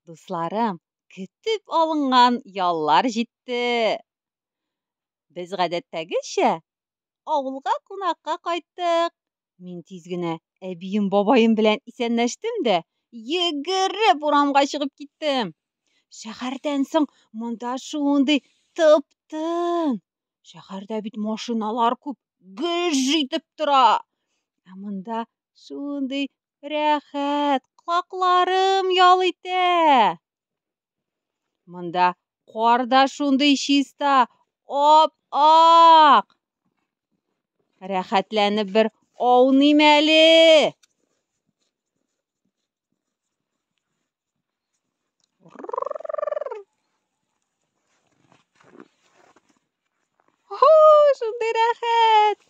Дусларым, көтеп алынган яллар җитте. Без гадәттәгечә авылга кунакка кайттык. Мин тиз генә әбием, бабаем белән исәнләштем дә, йөгереп урамга чыгып киттем. Шәһәрдән соң монда шундый тып-тын. Шәһәрдә бит машиналар күп, гөж итеп тора. Ә монда шундый рәхәт, колакларым ял итә. Монда кар да шундый чиста, ап-ак. Рәхәтләнеп бер ауныйм әле. Хо, шундый рәхәт.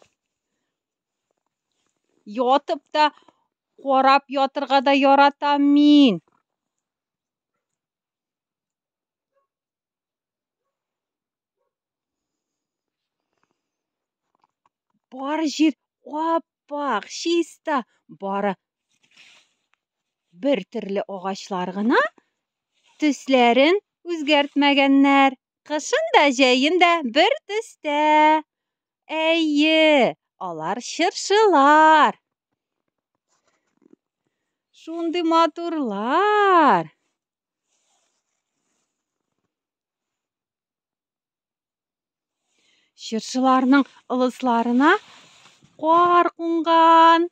Ятып та карап ятырга да яратам мин. Бар җир ап-ак, чиста, бары бер төрле агачлар гына төсләрен үзгәртмәгәннәр. Кышын да, җәен дә бер төстә. Әйе, алар чыршылар. Шундый матурлар. Чыршыларның ылысларына кар кунган.